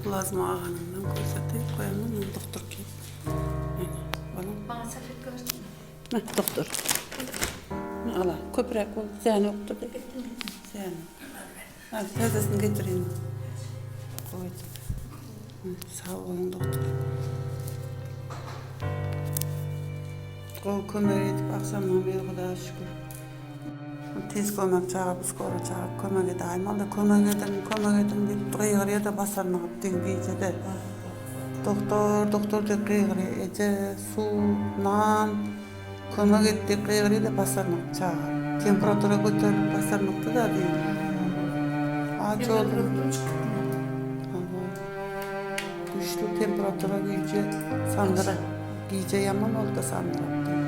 Plazma aganyndan görsetdi. Goýaman men doktor kim. Ene, balam. Maňa salfetka bersene. Meh, doktor. Ala, köpräk bol, zyýany ýokdur diýip. Zyýany. Ha, täzesini getireyim. Goý. Sag boluň, doktor. Gowy kömek edip agşamdan beri Hudaýa şükür. Tiz kömek çagyryp, skora çagyryp kömek edäýmeli-de, kömek ediň, kömek ediň diýip gygyrýar-da basarnygyp düýn gije-de. Doktor, doktor diýip gygyrýar. Eje, suw, nan, kömek et diýip gygyrýar-da basarnygyp çaga. Temperatura göterilip basarnykdy-da düýn. Aç oldum. Hawa. Güýçli temperatura güýje sandyra. Gije ýaman boldy-da sandyrapdy.